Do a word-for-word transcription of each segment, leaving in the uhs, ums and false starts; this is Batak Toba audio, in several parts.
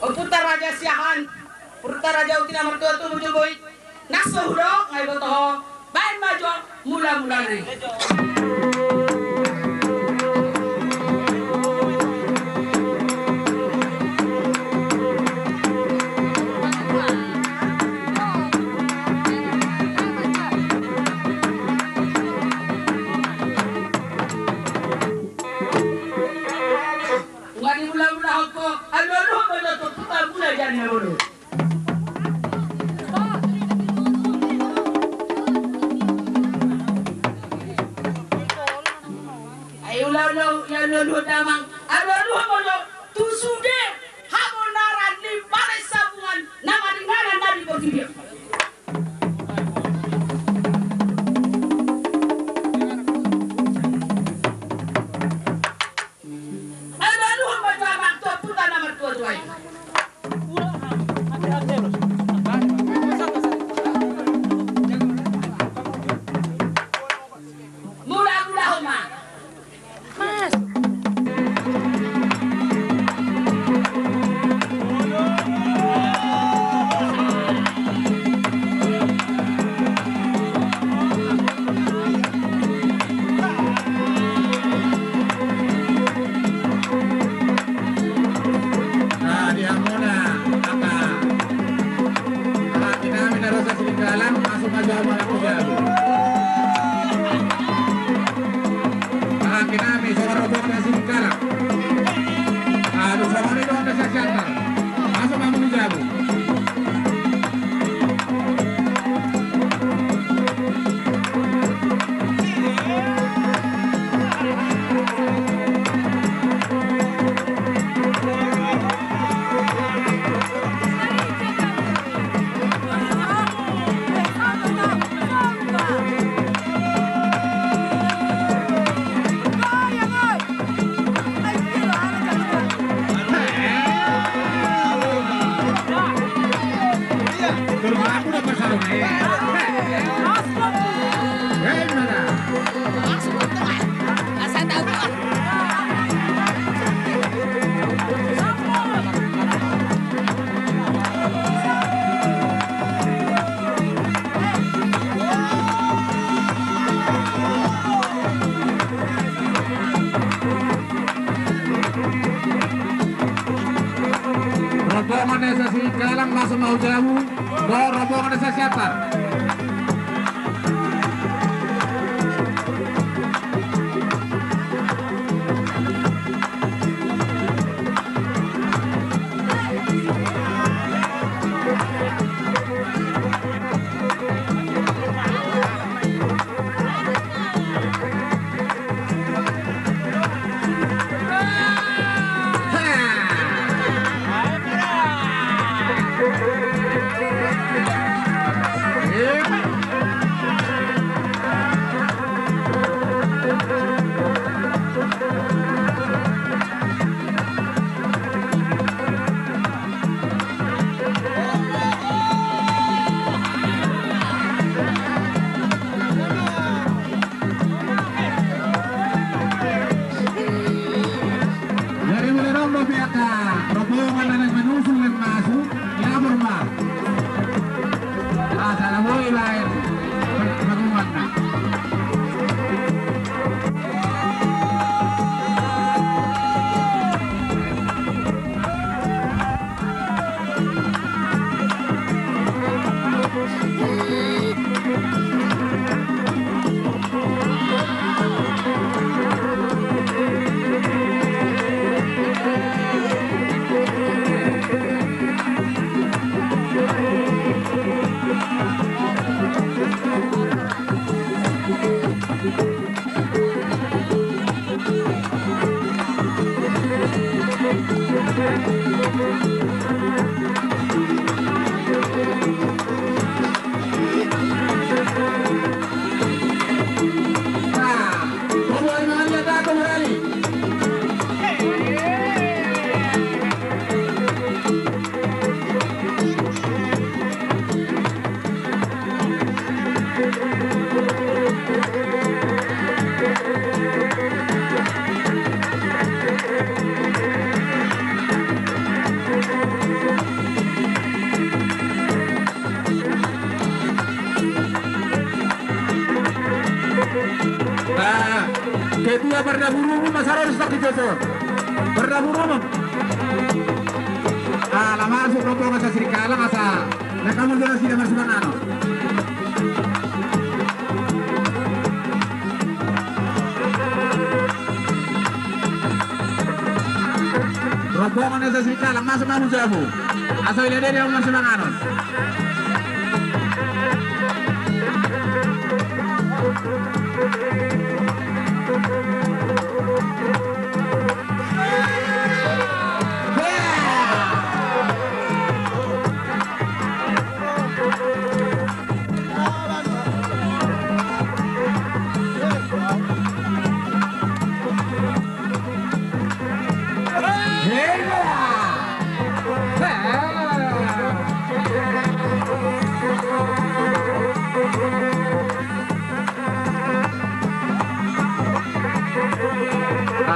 Ompunta Raja Siahaan, Ompunta Raja Uti na martua tu Bojonggoi, na so hudok nga iboto ho, baen ma jo mula-mula na i. Nga dimula-mula ho, alu-alu ho ma jo tu pamula jani na boru. Ai ula-ula, ula-ula, ula damang, alu-alu ho ma jo tu sude habonaran ni Balai Sabungan na maringanan na di portibi on. Alu-alu ho ma jo amang tu ompunta na martua-tua i. Mula-mula ho ma. Mas. Nah, di hamuna angka haha nami na ro sian Sirikalang, masuk ma jo hamu na tu jabu. Haha nami songon rombongan na sian Sirikalang. Aduh, songon i do angka sian Siantar. Masuk ma hamu tu jabu. Rombongan na sian Sirikalang masuk ma tu jabu. Rombongan na sian Siantar. Jadi mulai dong do pihak rombongan na naeng manyusul, naeng masuk, lapor ma. Asa na boi baen panggungan na. Ketua Pardaburumum, Mas Arol, stak di Jojo. Pardaburumum. Ala masuk rombongan sasirikalang asa. Nah, kamu jelas tidak masuk mana? Rombongan na sasirikalang, masuk ma hujabu. Asa ilean dia masuk manganon.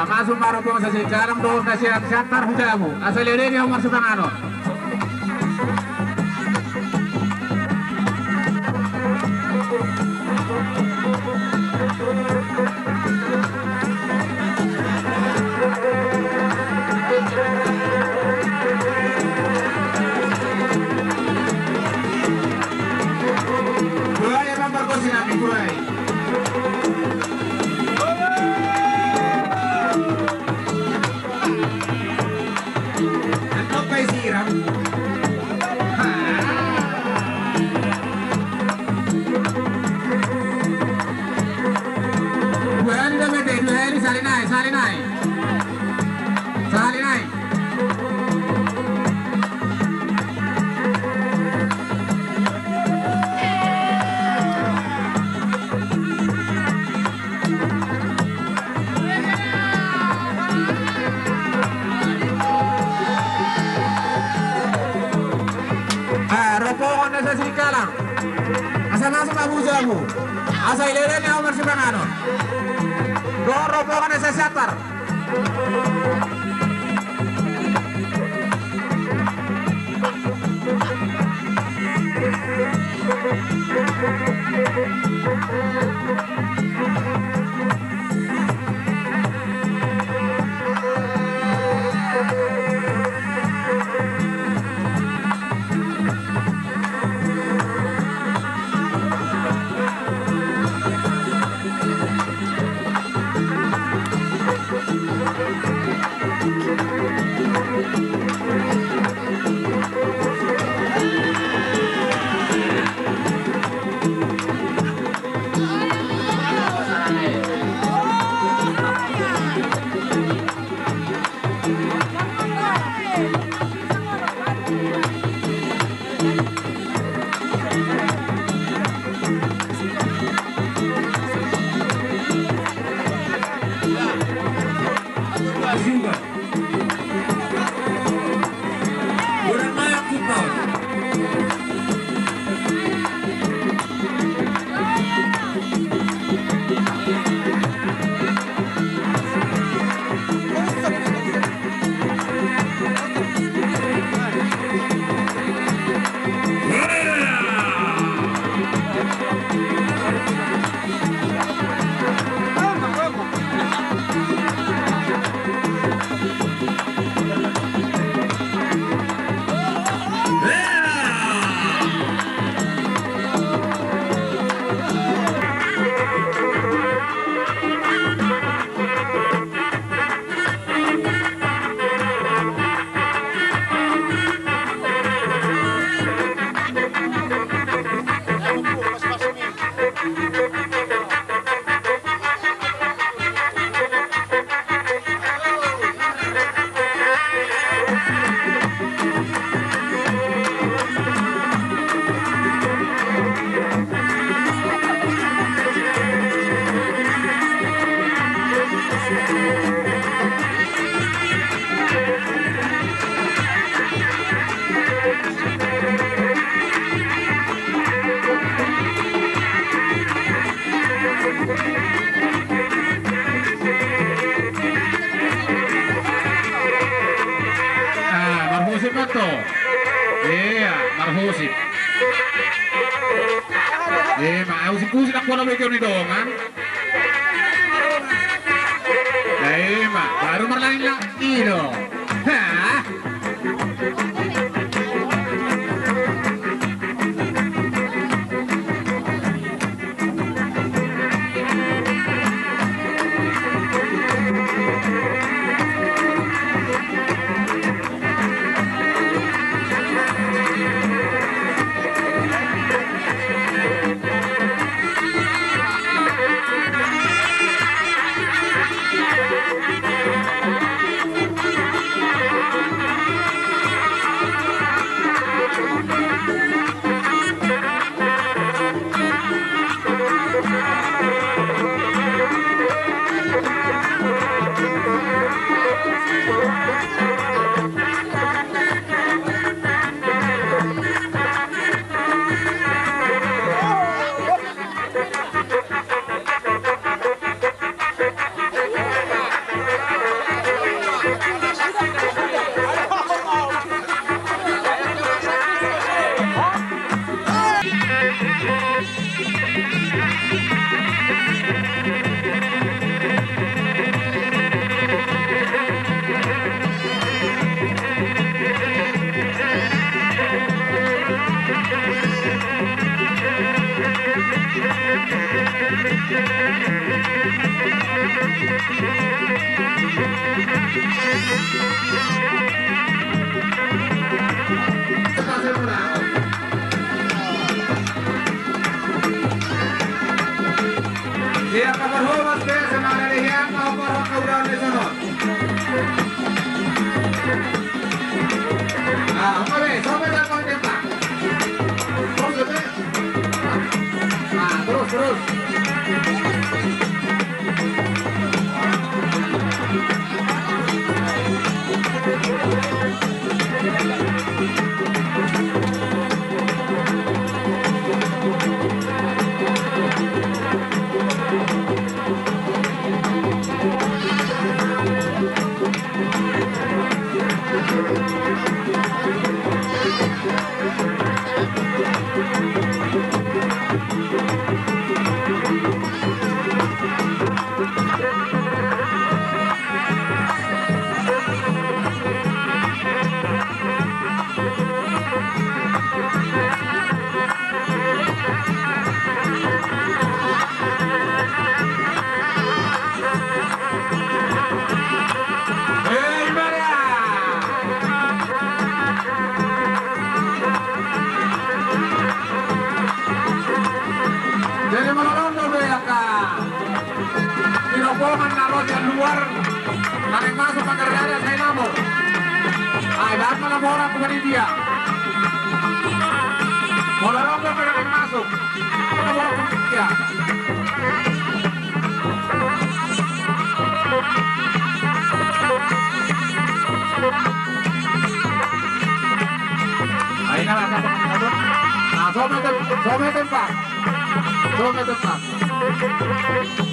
Masuk ma rombongan sasirikalang dohot na sian Siantar hujabu. Asa ilean dia masuk manganon. Antong pe siram. Dua hali do mete, dua hali, sahali nai, sahali nai. Sahali nai. Rombongan na sasirikalang. Asa masuk ma hujabu. Asa ilean dia masuk manganon. Dohot rombongan na sasiantar. Ah, marhusip ma to. Ia, marhusip. Ia ma, husip-husip anggo na begeon ni dongan. Nah, ima, baru marlangit-langit i do. Hah? Siap, Pak Hormat, biasa mana nih, ya, mau Pak Hormat, udah di sana. Ah, oke, sampai datang dia, Pak. Terus, terus. Ah, terus, terus. Jadi molo ro do be angka di rombongan na ro sian luar, na naeng masuk pagar dada sai namo. Ai, bahat ma laporan tu panitia. Molo ro do be na naeng masuk, laporan tu panitia. Ai, na, na, na, na, na. Ah, so mete, so mete, Pak. So mete, Pak.